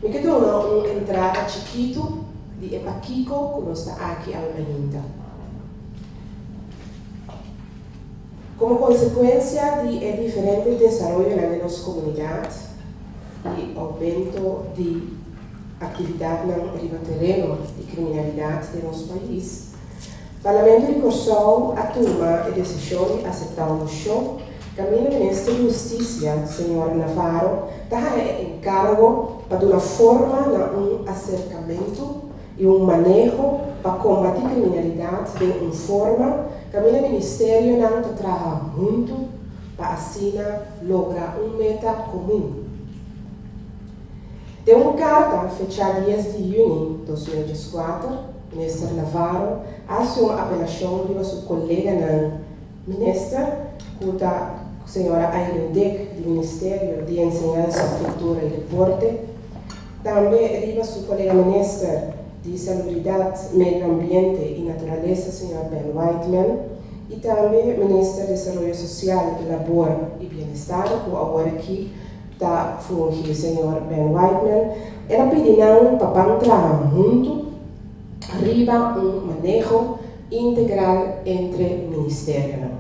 Mi ke duna un entrada chikitu di e pakiko ku nos ta aki awe mainta. Komo konsekuensia di e diferente desaroyonan den nos komunidat i oumento di aktividatnan riba tereno di kriminalidat den nos pais, Parlamento di Kòrsou a tuma e desishon di aseptá un moshon kaminda Minister di Hustisia, señor Navarro, ta haña e enkargo pa duna forma na un aserkamentu i un maneho pa kombatí kriminalidat den un forma kaminda ministerionan ta traha huntu pa asina logra un meta komun. Den un karta fechá dies di yüni 2014, Minister Navarro a hasi un apelashon riba su koleganan minister, ku ta señora Irene Dick di Ministerio di Enseñansa, Kultura i Deporte, tambe riba su kolega minister di Salubridat, Medio Ambiente i Naturalesa señor Ben Whiteman i tambe Minister Desaroyo Sosial, Labor i Bienestar ku awor aki ta fungi señor Ben Whiteman. El a pidi nan pa ban traha huntu riba un maneho integral entre ministerionan.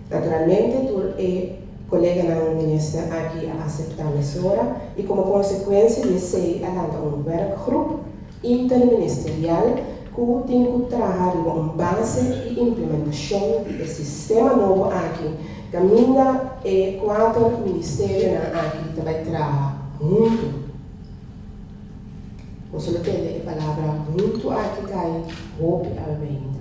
Naturalmente tur e koleganan minister aki a aseptá mesora i komo konsekuensia di esei a lanta un werkgroep interministerial ku tin ku traha riba un base i implementashon di e sistema nobo aki kaminda e kuater ministerionan aki ta bai traha huntu. Boso lo tende e palabra huntu aki kai hopi awe mainta.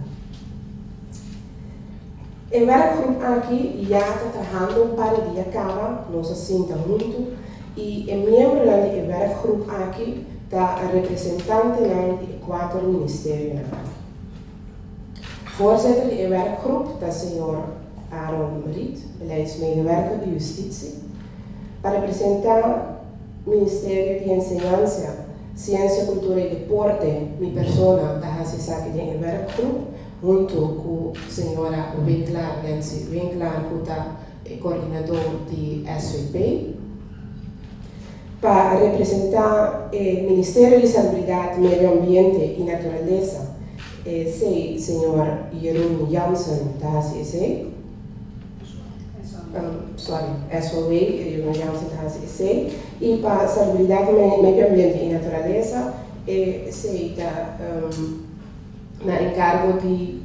E werkgroep aki ya ta trahando un par di dia kaba, nos a sinta huntu i e miembronan di e werkgroep aki ta representantenan di e kuater ministerionan aki. Voorzitter di e werkgroep ta señor Aaron Meriet, beleidsmedewerker di Justitie. Pa representá Ministerio di Enseñansa, Siensia, Kultura i Deporte mi persona ta hasi esaki den e werkgroep huntu ku señora Winklaar, Nancy Winklaar ku ta e koordinadó di SVP. Pa representá e Ministerio di Salubridat, Medio Ambiente i Naturalesa esei señor Jeroen Jansen ta hasi esei. Sorry, SOW, Jeroen Jansen ta hasi esei. I pa Salubridat, Medio Ambiente i Naturalesa esei ta na enkargo di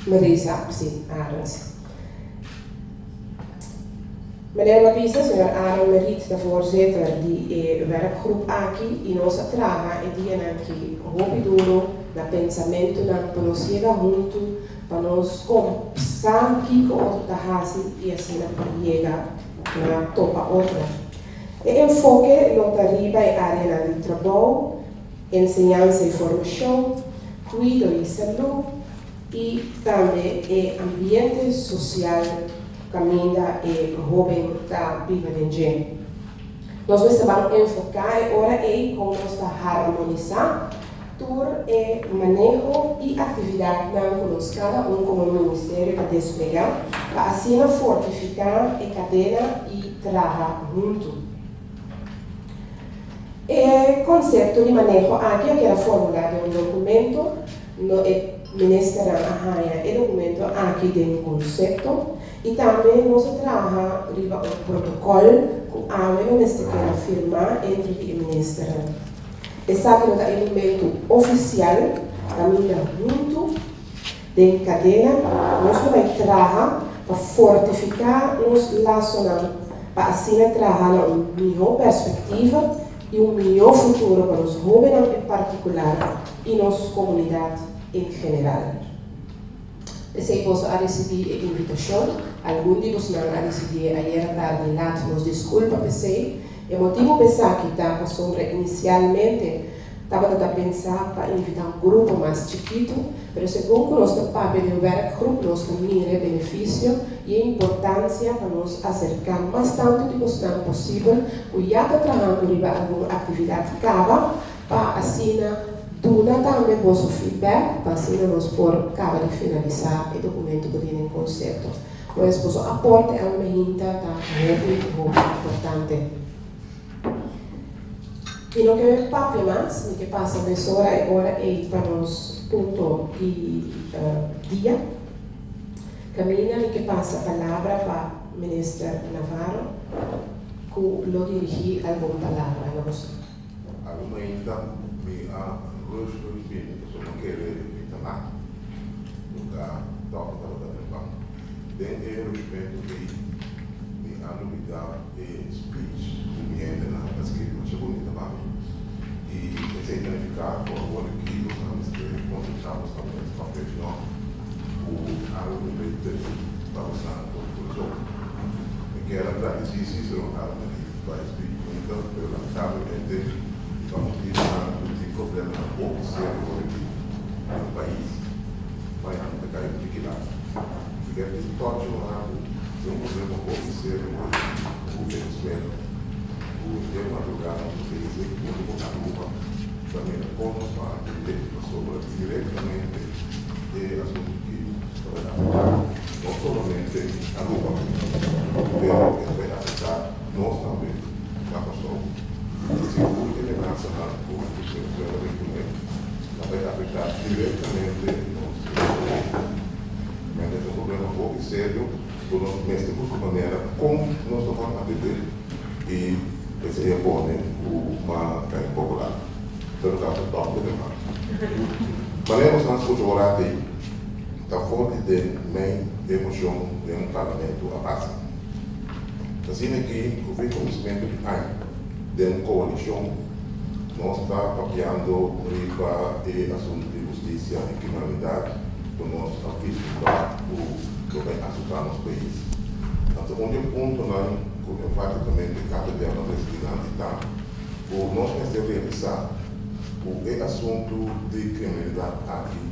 Marisa, si, Arends. Meneer Mapisa, señor Aaron Meriet ta voorzitter di e werkgroep aki i nos a traha e dianan aki hopi duro na pensamentunan pa nos yega huntu pa nos sa kiko otro ta hasi i asina por yega na topa otro. E enfoke lo ta riba e areanan di trabou, enseñansa i formashon, kuido i salú i tambe e ambiente sosial kaminda e hóben ta biba den dje. Nos mester ban enfoká e ora ei kon nos ta harmonisá tur e maneho i aktividatnan ku nos kada un komo ministerio ta desplegá pa asina fortifiká e kadena i traha huntu. E konsepto di maneho aki a keda formulá den un dokumento. No e ministernan a haña e dokumento aki den konsepto i tambe nos a traha riba un protokòl ku awe lo mester keda firmá entre di e ministernan. Esaki lo ta e momentu ofisial kaminda huntu den kadena nos lo bai traha pa fortifiká nos lasonan pa asina traha na un mihó perspektiva i un mihó futuro pa nos hóbennan en partikular i nos komunidat en general. P'esei boso a risibí e invitashon, algun di bosnan a risibié ayera tardi lat, nos diskulpa p'esei. E motibu p'esaki ta pasobra inisialmente tabata ta pensá pa invitá un grupo mas chikitu, pero segun ku nos ta papia den wèrkgrup nos ta mira e benefisio i e importansia pa nos aserká mas tantu di bosnan posibel ku ya ta trahando riba algun aktividat kaba pa asina duna tambe boso feedback pa asina nos por kaba di finalisá e dokumento ku tin den konsepto. Pues boso aporte awe mainta ta hopi hopi importante. Mi no ke papia mas, mi ke pasa mesora e ora ei pa nos punto di dia. Kaminda mi ke pasa palabra pa Minister Navarro ku lo dirigí algun palabra na boso. Algun mainta mi a rush rush bini pasobra mi kere mi ta na luga dòkter tabata trempan. Den e rushmentu ei mi a lubidá e speech ku mi hendenan a skirbi masha bunita pa mi i esei ta nifiká ku awor aki nos a mester konsentrá nos mes pa presión ku algu ku ta trese pa nos ku kurason. Mi kier a gradisí Cicero Armely pa e speech bunita, pero lamentablemente pa motibunan ku tin problemanan hopi serio awor aki den pais, mañana ta kai un tiki lat. Mi kier bisa tòchi un ratu den un problema hopi serio awor aki ku Venezuela, ku den madrugada nos ta bezig huntu ku Aruba ta mira kon nos por atendé pasobra direktamente e asuntu ki ta bai afektá no solamente Aruba, pero e ta bai afektá nos tambe na Kòrsou. I sigur e menasanan ku Venezuela bin kuné ta bai afektá direktamente nos ekonomia. Mester ta un problema hopi serio ku nos mester buska manera kon nos ta por atendé i esei a pone ku mas kai poko laat. Pero ta tòg de demás. Manera nos a skucha ora ei ta for di den mei emocion den un parlamento a pasa. Asina ki ku fin kuminsamentu di aña den un koalishon nos ta papiando riba e asuntu di hustisia i kriminalidat ku nos a vislumbra ku lo bai asuta nos pais. Anto un di e puntonan ku enfatikamente kada bia nos a risibi dilanti ta ku nos mester realisá ku e asuntu di kriminalidat aki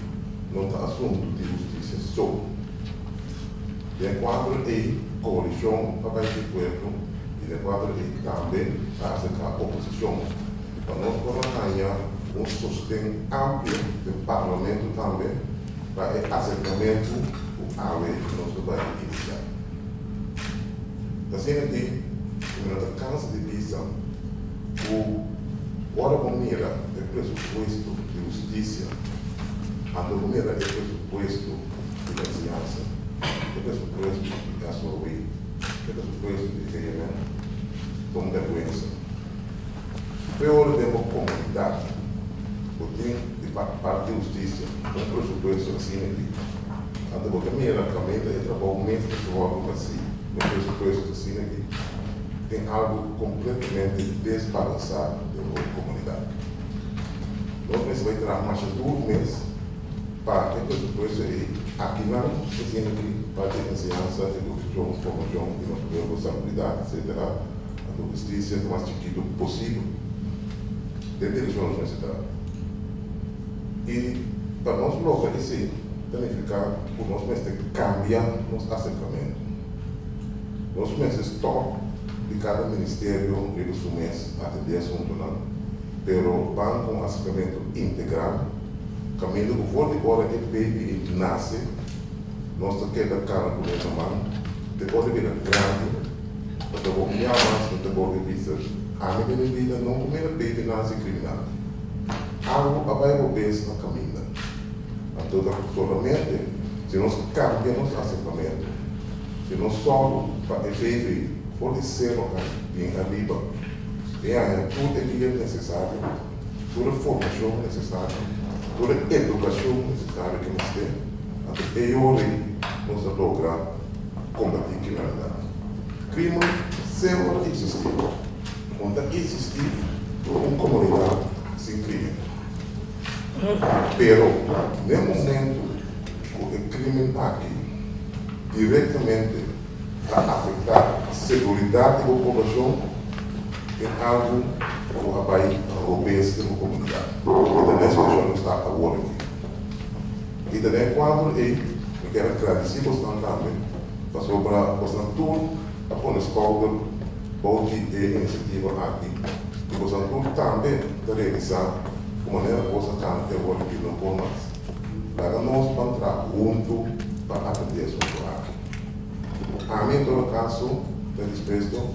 no ta asuntu di hustisia so. Den kuadro ei koalishon ta bai di akuerdo i den kuadro ei tambe ta aserká oposishon pa nos por a haña un sosten amplio den parlamento tambe pa e aserkamentu ku awe nos ta bai inisiá. Ta asina ki ku mi no ta kansa di bisa ku ora bo mira e presupuesto di hustisia, anto bo mira e presupuesto di enseñansa, e presupuesto di SOW, e presupuesto di GMN, ta un bèrgwensa. Peor den bo komunidat bo tin di parti di hustisia un presupuesto asina aki, anto bo ta mira kaminda e trabou mes ta wòrdu hasí den presupuesto asina aki. Tin algu kompletamente desbalansá den bo komunidat. Nos mester bai traha masha duru mes pa e presupuesto ei akinan ta siña ki parti di enseñansa, edukashon, formashon di nos pueblo, salubridat, etsetera, anto hustisia ta mas chikitu posibel. Den direkshon nos mester traha. I pa nos logra esei ta nifiká ku nos mester kambia nos aserkamentu. Nos mester stòp di kada ministerio riba su mes atendé asuntunan, pero ban ku un aserkamentu integral, kaminda ku for di ora e baby nase, nos ta keda kana kuné na man te ora e bira grandi, pasobra un bia mas mi ta bolbe bisa, ami den mi bida no ku mira baby nase kriminal. Algu a bai robes na kaminda. Anto ta solamente si nos kambia nos aserkamentu. Si nos sòru pa e baby for di sero kai bin ariba, e haña tur e guia nesesario, tur e formashon nesesario, tur e edukashon nesesario ke mester, anto e ora ei nos ta logra kombatí kriminalidat. Krimen semper a eksistí. No ta eksistí un komunidat sin krimen. Pero n'e momentu ku e krimen aki direktamente ta afektá seguridat di bo poblashon, tin algu ku a bai robes den bo komunidat. I ta den situashon nos ta awor aki. I ta den e kuadro ei mi kier a gradisí bosnan tambe pasobra bosnan tur a pone skouder bou di e inisiativa aki i bosnan tur tambe ta realisá ku manera kos a kanta te awor aki no por mas. Laga nos ban traha huntu pa atendé asuntu aki. Ami en todo kaso ta dispuesto.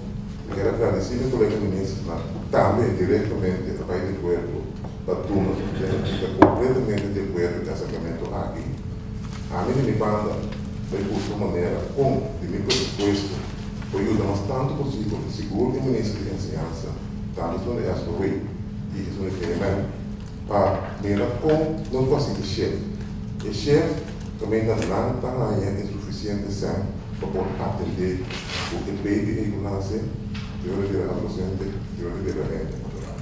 Mi kier a gradisí mi kolega ministernan tambe direktamente a bai di akuerdo pa duna su sustento. Mi ta kompletamente di akuerdo ku e aserkamentu aki. Ami di mi banda bai buska un manera kon di mi presupuesto por yuda mas tantu posibel i sigur e minister di enseñansa, tantu esun di SOW i esun di KMN, pa mira kon nos por hasi e shift. E shift kaminda nan ta haña e sufisiente sèn pa por atendé ku e baby ei ku nase, te ora bira adolesente, te ora bira hende natural.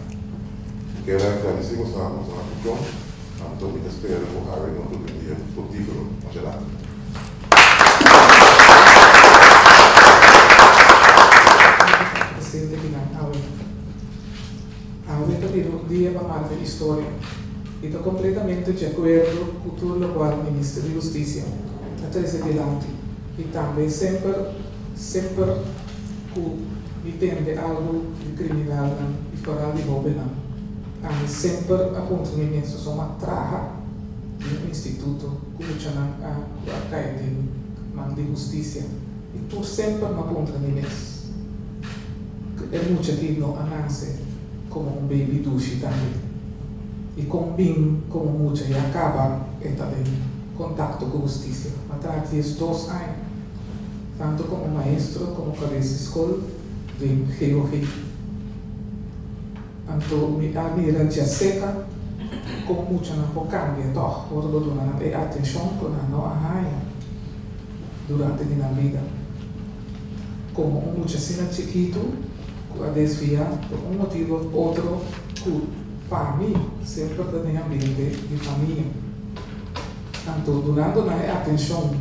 Mi kier a gradisí boso boso atenshon, anto mi ta spera ku awe nos lo tin un dia frutífero. Masha danki. Presidente di nan awe. Awe ta bira un dia pa marca historia y ta completamente di acuerdo cu tur locual Minister di Husticia a trece dilanti y tambe semper semper cu mi tende algo di criminalnan y foral di hobennan ami semper a puntra mi mes pasobra mi a traha den un instituto cu muchanan a cu a cay den man di husticia y tur semper mi a puntra mi mes. E mucha ki no a nase komo un baby dushi tambe. I kon bin komo mucha ya kaba e ta den kontakto ku hustisia. Ma traha 12 aña, tantu komo maestro komo kabes di skol den GOG. Anto mi a mira djaseka kon muchanan por kambia tòg ora bo duna nan e atenshon ku nan no a haña durante di nan bida. Komo un mucha asina chikitu ku a desviá pa un motibu òf otro ku pa mi semper ta den ambiente di famia. Anto dunando nan e atenshon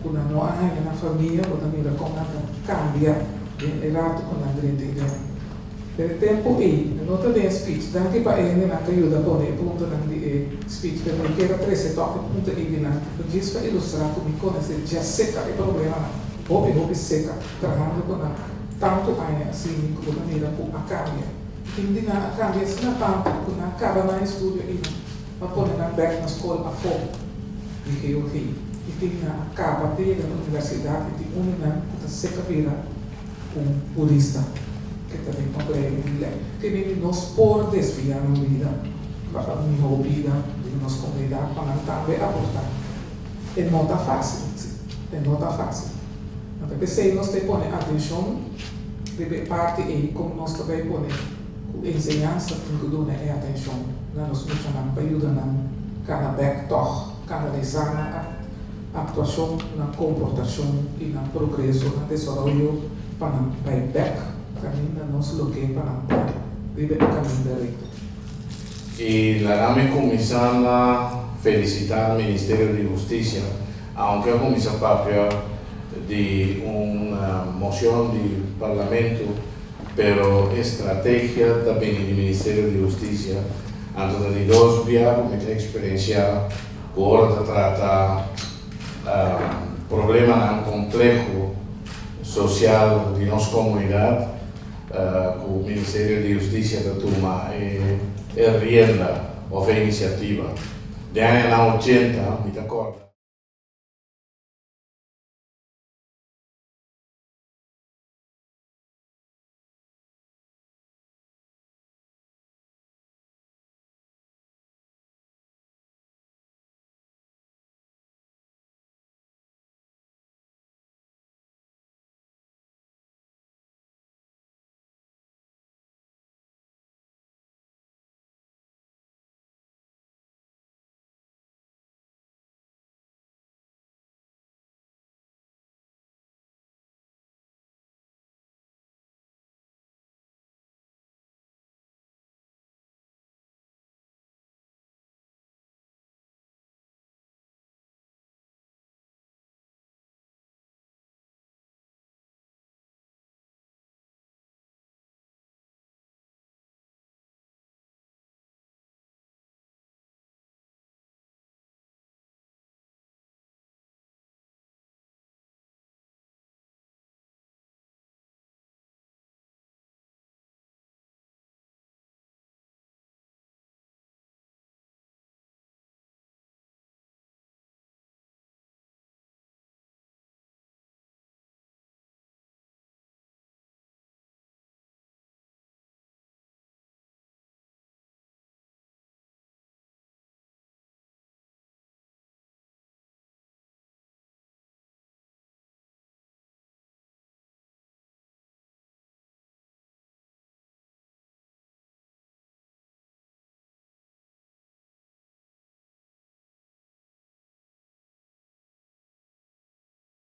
ku nan no a haña na famia bo ta mira kon nan ta kambia den e ratu ku nan drenta e gran. Pero e tempu ei mi no ta den e speech. Danki pa e hendenan ku a yuda pone e puntonan di e speech, pero mi kier a trese tòg e punto ei dilanti pa djis pa ilustrá ku mi konosé dja seka e problemanan, hopi hopi seka, trahando ku nan tantu aña asina ku bo ta mira ku a kambia. Tin di nan a kambia asina tantu ku nan a kaba nan estudio i nan a pone nan bèk na skol afó di GOG. I tin nan a kaba te yega na universidat i tin un di nan ku ta seka bira un purista ke ta den opleiding di lei. Ke bini nos por desviá nan bida pa un mihó bida den nos komunidat pa nan tambe aportá. E no ta fásil, sí, e no ta fásil. Anto p'esei nos ta pone atenshon riba e parti ei kon nos ta bai pone ku enseñansa tin ku duna e atenshon na nos muchanan pa yuda nan kana bèk tòg, kanalisá nan aktuashon, nan komportashon i nan progreso, nan desaroyo pa nan bai bèk kaminda nos lo ke pa nan ta riba e kaminda rekto. I laga mi kuminsá na felisitá Ministerio di Hustisia, aunke a kuminsá papia di un mocion di Parlamento, pero e strategia ta bini di Ministerio di Hustisia, anto ta di dos bia ku mi ta eksperensiá ku ora ta trata problemanan kompleho sosial di nos komunidat ku Ministerio di Hustisia ta tuma e rienda òf e inisiativa. Den añanan ochenta mi ta kòrda.